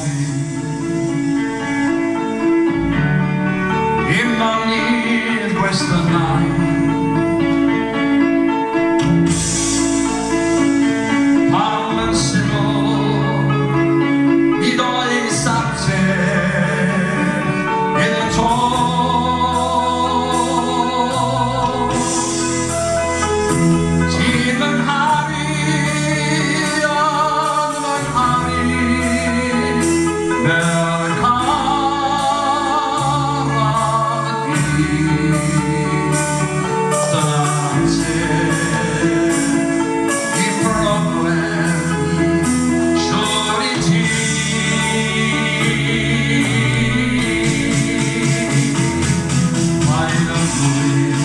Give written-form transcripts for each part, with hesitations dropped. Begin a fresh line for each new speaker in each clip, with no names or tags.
Ofyn Im mynydd gwestiynau Pam yn syml Nid oes ateb eto. Ti'n fy ngharu yn fy ngharu fel caraf di. Dyna'r ateb i broblem siwr i ti. Mae fy mlwydd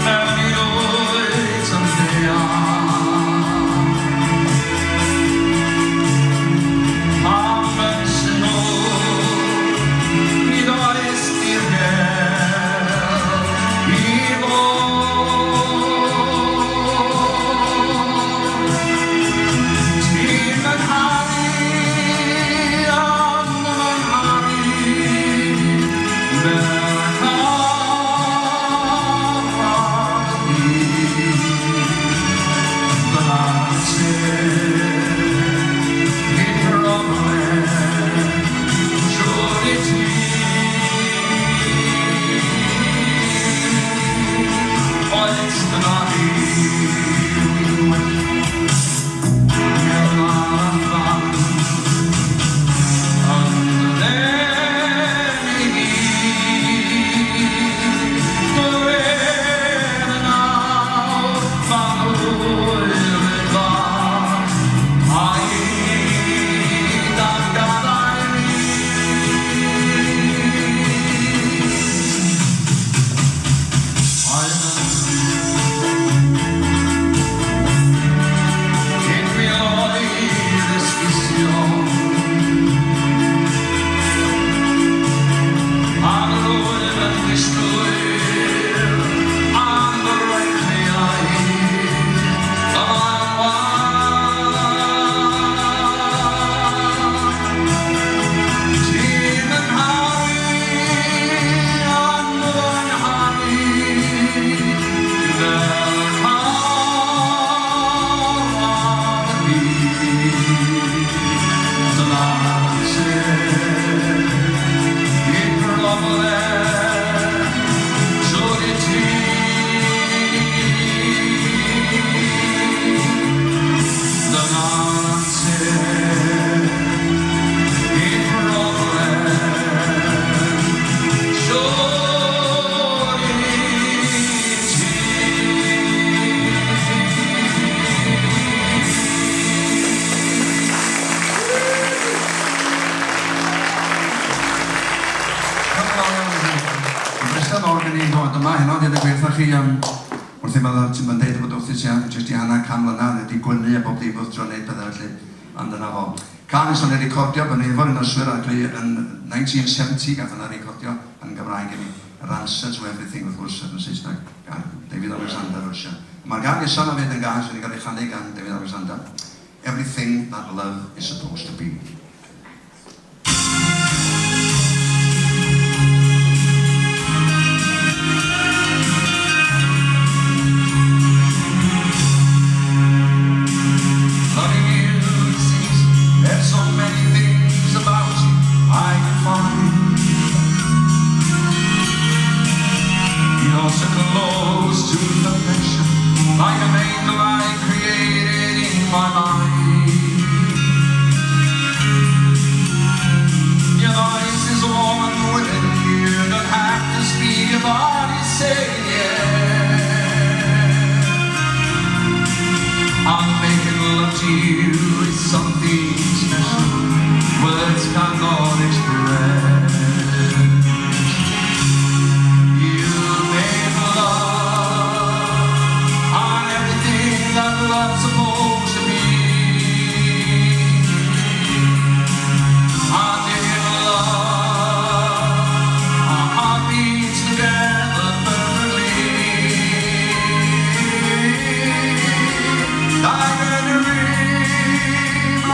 mewn i wyt yn ddeall. Pam yn syml nid oes dirgel i fod. Ti'n fy ngharu yn fy ngharu fel caraf di. Dyna'r ateb i broblem siwr i ti. Oes dyna rhywun well mewn arafan yn dy ddenu di. Dywed yn awr fan hwyl Paid â gadael i. Mae Cyn miloedd esgusion Pan rwyf yn disgwyl am fy rhaid Dyma'n Ti'n fy ngharu yn fy ngharu fel caraf di. Dyna'r ateb i broblem siwr i ti. Dyna'r ateb i broblem siwr i ti.
Diolch yn fawr iawn i chi. Mae'n bleser mawr gen i ddod yma heno, dweud y gwir wrthoch chi, um, wrth i meddwl, ti'n mynd deud bod wrth i ti am jyst i hanner can mlynedd, wedi gwynnu a bob dim wrth dro wneud pethau felly, ond dyna fo. Cân nes o'n ei recordio pan o'n i efo'r Ynyswyr ac yn 1970 gath hwnna recordio yn Gymraeg i mi. Yr Answer to Everything wrth gwrs yn Saesneg gan David Alexander Russia. Mae'r gân nesaf 'na 'fyd yn gân sydd wedi cael ei chanu gan David Alexander. Everything That Love Is Supposed to Be.
Loving you is easy. There's so many things about you I can find. You're so close to perfection, like an angel I created in my mind. Your voice is warm and willing. You don't have to speak, your body's saying yeah. I'm making love to you is something special. Words cannot express. You made love on everything that love's supposed to be. And in love, our heartbeats together perfectly. Like a dream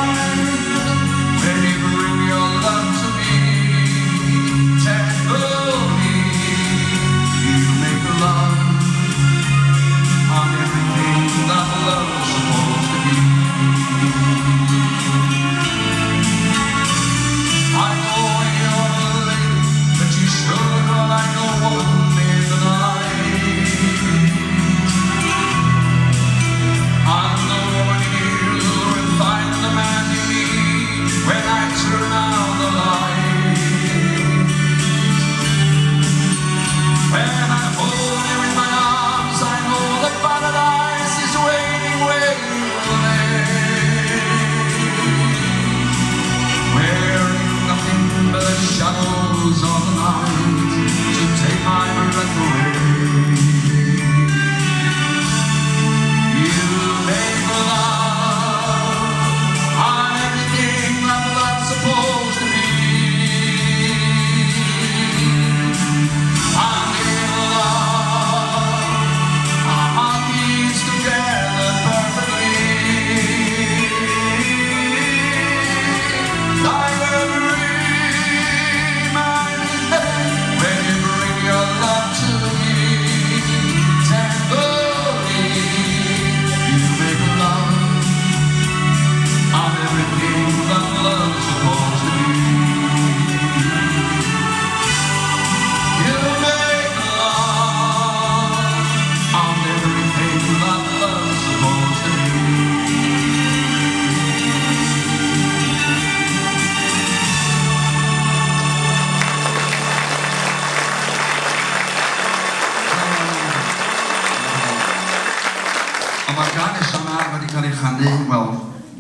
yma wedi cael ei chanu, wel,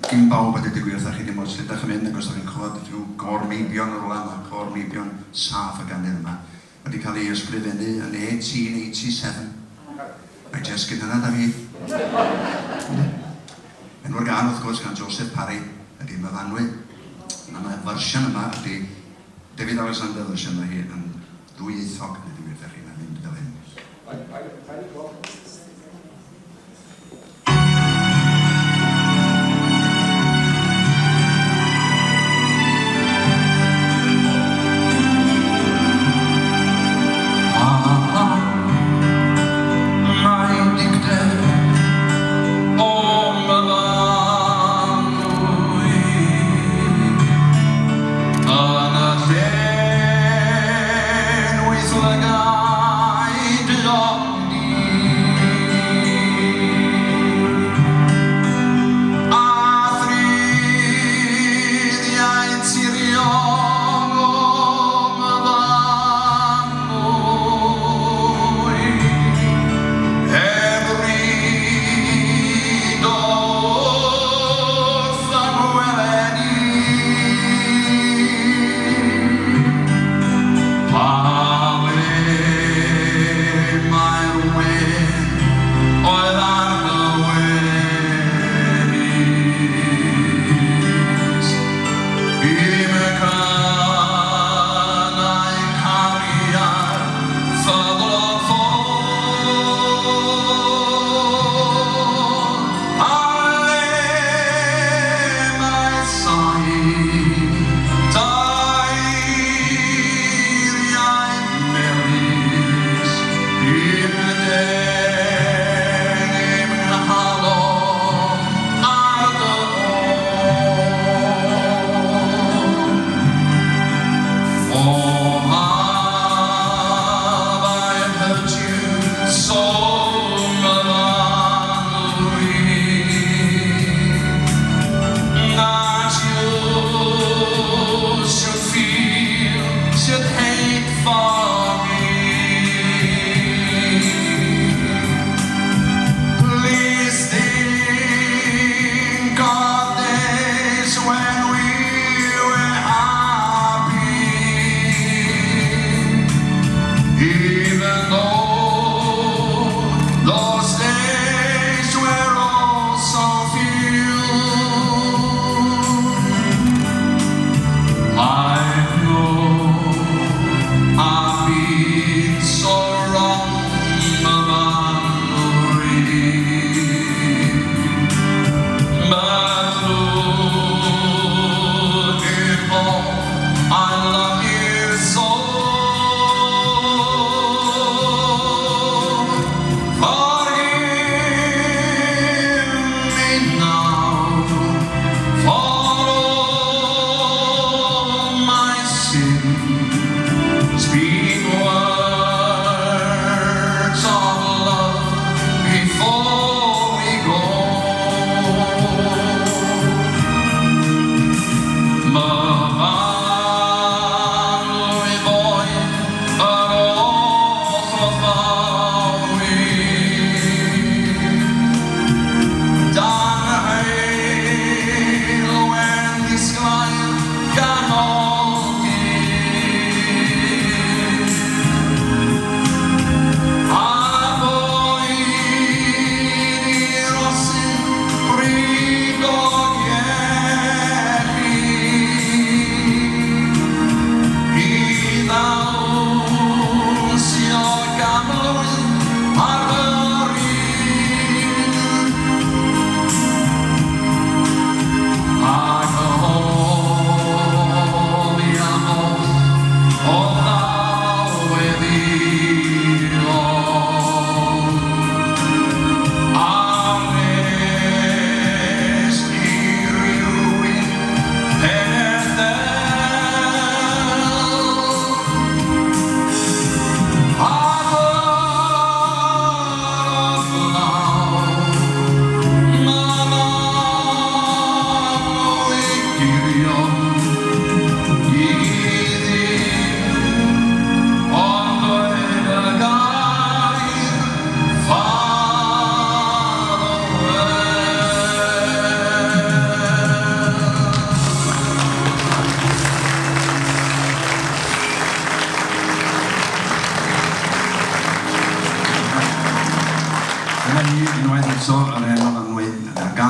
gin bawb a deud y gwir wrthach chi, dim ots lle dach chi'n mynd, ac os dach chi'n clywed rhyw gôr meibion yn rywle, mae côr meibion saff y gannydd yma wedi cael ei ysgrifennu yn 1887. Mae jest gyda hynna da fi. Enw'r gân wrth gwrs gan Joseph Parry ydy Myfanwy. A mae fersiwn yma ydy David Alexander fersiwn yma hi yn ddwyieithog, neu ddim wrthych chi, mae'n mynd fel hyn.
Mae dicter o Myfanwy yn y llen wyth lygaid duon di.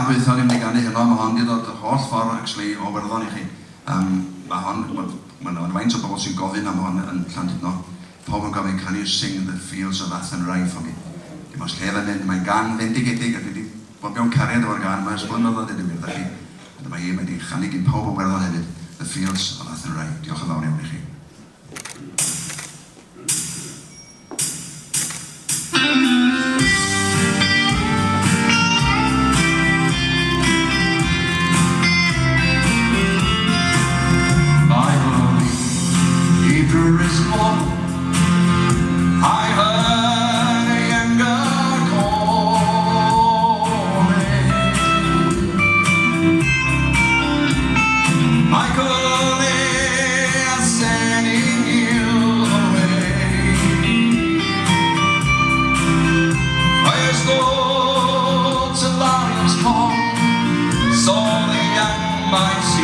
gân ddwytha ni'n mynd i ganu heno, mae hon 'di dod yr holl ffordd actually o Werddon i chi. Um, mae hon, mae'n ma faint o bobl sy'n gofyn am hon yn Llandudno. Pawb yn gofyn, "Can you sing The Fields of Athenry for me?" Dim ots lle fe'n mynd, mae'n gân fendigedig a dwi wedi bod mewn cariad efo'r gân yma ers blynyddoedd, dweud y gwir wrtha chi. A dyma hi, mae wedi chanu gyn pawb o Werddon hefyd, The Fields of Athenry. Diolch yn fawr iawn i chi.
My lonely April is gone. I heard a younger calling. Michael is sending you away. First go to Lion's Pond, saw the young mice.